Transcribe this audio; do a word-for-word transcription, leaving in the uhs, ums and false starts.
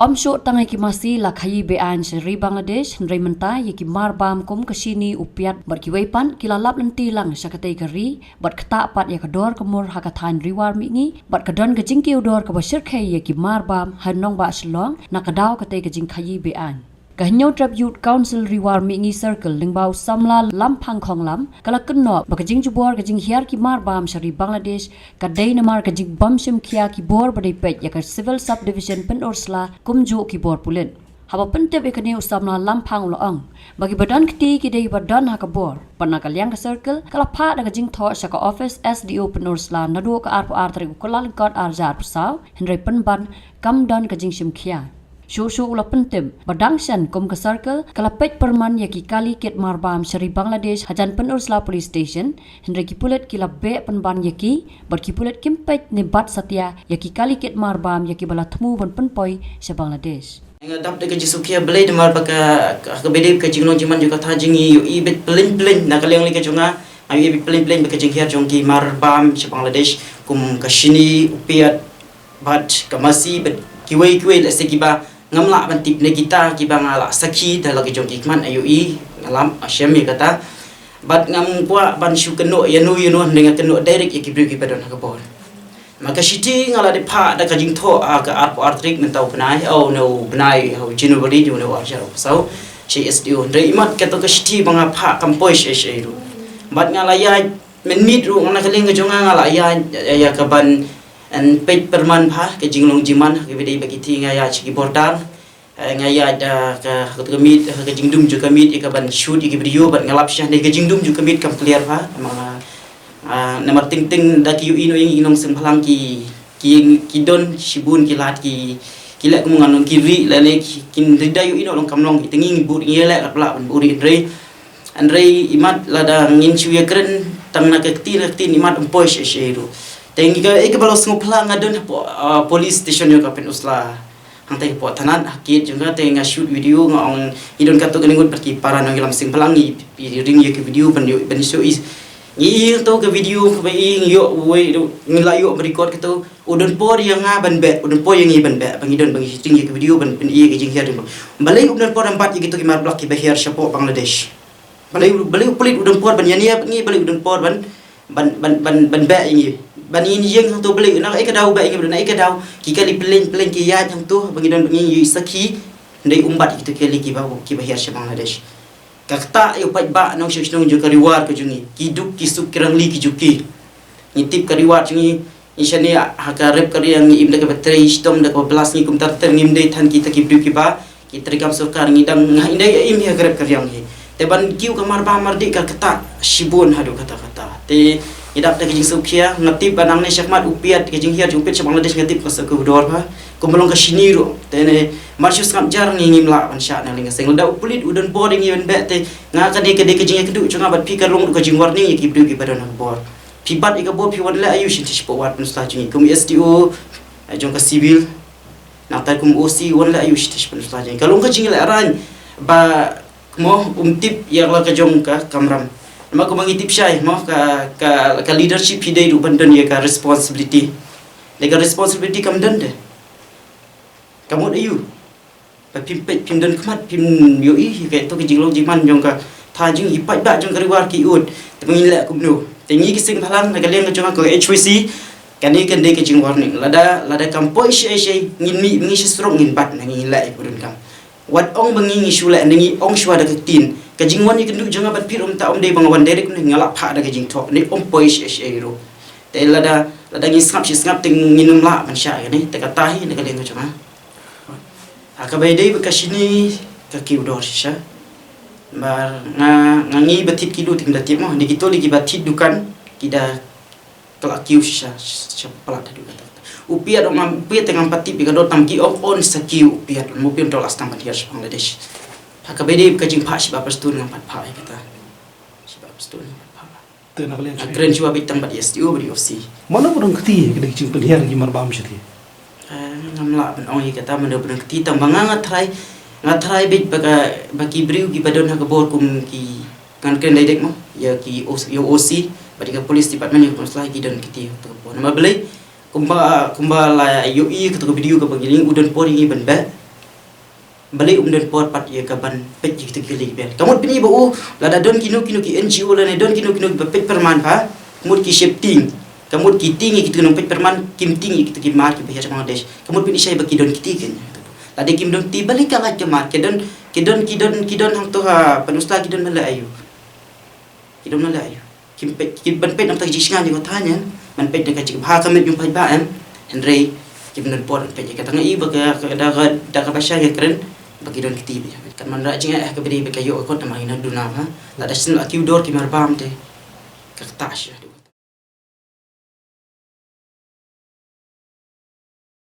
Ym shuh tang ïa ki masi la khaïi be-aiñ sha ri Bangladesh, hynrei mynta ïa ki marbam kum ka shini, opiat bad kiwei pat ki la lap lynti lang sha katei ka ri bad ktah pat ïa ka dor ka mur ha ka thaiñ Riwar Mihngi bad ka don ka jingkiew dor kaba shyrkhei ïa ki marbam ha nongbah Shillong na ka daw katei ka jingkhaïi be-aiñ. Ka Hynñiewtrep Youth Council Riwar Mihngi Circle lyngba u samla Lamphang Khonglam ka la kynnoh ba ka jingjubor ka jinghiar ki marbam sha ri Bangladesh ka dei namar ka jingbym shim khia ki bor ba dei peit ïa ka Civil Subdivision Pynursla kumjuh ki bor pulit. Haba pyntip ïa kane u samla Lamphang u la ong ba kiba don kti ki dei ba don ha ka bor. Bad na ka liang ka circle ka la phah da ka jingthoh sha ka office S D O Pynursla naduh ka arphew ar tarik u Kyllalyngkot arhajar arphew saw, hynrei pynban kam don ka jingshim khia. Shuh shuh u la pyntip ba dang shen kum ka circle ka la peit pyrman ïa ki kali kit marbam sha ri Bangladesh hajan Pynursla Police Station, hynrei ki pulit ki la beh pynban ïa ki bad ki pulit kim peit ne bat satia ïa ki kali kit marbam ïa kiba la thmu ban pynpoi sha Bangladesh. Nga dap da ka jingsngewkhia Blei namar ba ka, ka, kaba dei ka jinglong jingman jong ka thaw jong ngi, ïohi beit pyllein pyllein na ka liang lei ka jong nga, nga ïohi beit pyllein pyllein ba ka jinghiar jong ki marbam sha Bangladesh kum ka shini, opiat bad ka masi bad kiwei kiwei lehse kiba ngam lah ban tip ne kita kiba nga la sakhi da la ki jong ki khmat, nga ïohi, nga lap, nga shem ïa kata. Bad ngam kwah ban shu kynnoh ïano ïano, hynrei nga kynnoh direct ïa ki briew kiba don ha ka bor. Ma ka shithi nga la dep phah da ka jingthoh ha ka arphew ar tarik mynta u bnai, oh, ne u bnai, oh, January, jong u arhajar arphew saw, sha S D O. Hynrei imat kato ka shithi ba nga phah kam poi shaei shaei ruh. Bad nga la ïaid mynmiet ruh, nga na ka liang ka jong nga nga la ïaid ïa, ïa ka ban, yn peit pyrman bha ka jinglong jingman ha kaba dei ba ki ti, nga ïaid sha ki border. Eh, nga ïaid da ka, ha ka miet, ha ka jingdum jong ka miet ïa ka ban shoot ïa ki video bad nga lap shah ne ka jingdum jong ka miet kam clear bha. Namar, ah, namar teng teng da ki ïohi noh ïa ngi ki nongseng bhalang ki, ki, ki don shibun ki lad ki, ki leh kum ngan ong ki rieh lane ki, kin da ïohi noh long kam long, te ngi ngi bud ngi leh lap lap ban bud, hynrei, hynrei imat lada ngin shu ïakren tang na ka ktien ka ktien imat ym poi shaei shaei ruh. Te ngi ka, eh, kaba long sngewphylla nga don hapoh, ah, police station jong ka Pynursla. Hangta hapoh thanat ha kiad jong ka te nga shoot video nga ong ngi don katto katne ngut bad ki para nongïalam seng bhalang, ngi ïa ring ïa ka video ban ïoh, ban ïoh i. Ngi ïoh to ka video kaba i ngi ïoh uwei ruh, ngi la ïoh ba record kato. U don por ïa nga ban beh, u don por ïa ngi ban beh ba ngi don ba ngi ring ïa ka video ban pyni ïa ka jinghiar jong. Balei u don por ban bat ïa kito ki mar blak kiba hiar shapoh Bangladesh. Balei, balei u pulit u don por ban ïania bad ngi, balei u don por ban ban, ban, ban, ban beh ïa ngi. Ban ïeng hangto, balei, na kaei ka daw beh ïa ngi, na kaei ka daw ki kali pyllein pyllein ki ïaid hangto ba ngi don ba ngi ïohi sakhi. Hynrei um bat ïa kito ki kali kiba, kiba hiar sha Bangladesh. Ka ktah ïa u paidbah nongshong shnong jong ka Riwar ka jong ngi, ki duk ki suk ki rangli ki jong ki. Ngi tip ka Riwar jong ngi, ngi shane ha ka rep ka riang, ngi im da kaba trei shitom da kaba blas, ngi kumta ter ngim dei than kita ki briew kiba ki treikam sorkar, ngi dang, nga ym dei im hi ha ka rep ka riang hi. Te ban kiew ka marbam mardih ka ktah shibun haduh katta katta. Te ngi dap da ka jingsngewkhia, nga tip ba nangne shakhmat u piat, ka jinghiar jong u piat sha Bangladesh nga tip ka sa ka dor bha. Kumba long ka shini ruh. Te ne mar shu sngap jar ngi ngim lah ban shah na liang ka seng. Lada u pulit u don por ïa ngi ban beh te nga, ka dei, ka dei ka jingïakynduh jong nga bad phi, ka long ruh ka jingwarning ïa ki briew kiba don ha ka bor. Phi bat ïa ka bor, phi wan leh aïu sha Pynursla jong ngi kum S D O, eh, jong ka civil. Nangta kum O C wan leh aïu sha Pynursla jong ngi. Ka long ka jingïalehrain ba mo um tip ïa la ka jong ka kamram. Namar kumba ngi tip shai mo ka, ka, ka leadership hi dei ruh ban don ïa ka responsibility. Dei ka responsibility kam don de. Ka mut aïu? Ba phim peit, phim don khmat, phim ïohi ïa kato ka jinglong jingman jong ka thaw jong ngi, paidbah jong ka Riwar ki ud. Te ba ngin leh kumno? Te ngi ki seng bhalang na ka liang ka jong ka H Y C, kane kan dei ka jingwarning. Lada, lada kam poi shaei shaei ngin mih, ngi sha surok ngin bat, na ngin leh ïa ka donkam. Wat ong ba ngi ngi shu leh, na ngi ong shuwa da ka ktien. Ka jingwan ïakynduh jong nga bad phi ruh mynta um dei ba nga wan direct, na nga lah phah da ka jingthoh, ne um poi shaei shaei ruh. Te lada, lada ngi sngap shi sngap te ngin ym lah ban shah ïa kane, te kata hi na ka liang ka jong nga. Ha kaba ïadei bad ka shini, ka kiew dor shisha. Namar nga, nga ngi ba thied kilo te kim da tip mo, ne kito lei kiba thied dukan ki da kylla kiew shisha, shisha palat haduh katta katta. U piat ruh ngam, u piat te ngam pat tip ïa ka dor, tang ki ong un sa kiew u piat, mo, u piat un dor la stang ban hiar sha Bangladesh. Ha kaba ïadei bad ka jingphah shiba pistol ngam pat phah ïa kata. Shiba pistol ngam pat phah. Te na ka liang, nga kren shuwa beit tang bad S D O bad O C. Mano ba don kti ïa ka jingpynhiar ki marbam shatei? Ah, ngam lah ban ong ïa kata mano ba don kti, tang ba nga, nga tharai, nga tharai beit ba ka, ba ki briew kiba don ha ka bor kum ki, ngan kren direct mo, ïa ki O C, ïa O C bad ïa ka police department, ïa ka police la ki don kti ha ka bor. Namar balei? Kumba, kumba la ïohi kato ka video kaba ngi ring, u don por ïa ngi ban beh. Balei um don por pat ïa ka ban peit ïa kito ki kali ki bill. Ka mut pyni ba u, lada don kino kino ki N G O lane don kino kino ki ba peit pyrman ba, ka mut ki sheptieng. Ka mut ki tieng ïa kito ki nongpeit pyrman, kim tieng ïa kito ki mar ki ba hiar Bangladesh. Ka mut pyni shai ba ki don kti kein. Lada kim don kti balei ka lait ka mar, ki don, ki don, ki don, ki don hangto ha Pynursla ki don ban leh aïu. Ki don ban leh aïu. Kim peit, ki ban peit na ka bynta ka jingsngaid jong ka thaiñ, ban peit na ka jingbha ka met jong paidbah, hynrei kim don por ban peit ïa kata. Nga i ba ka, ka da ka, da kaba shai ka kren ba ki don kti bha. Kan man rah jingeh ka bri ba ka ïoh ka kot namar ngi na duna ha. Lada shisien la kiew dor ki mar bam te. Ka kata sha.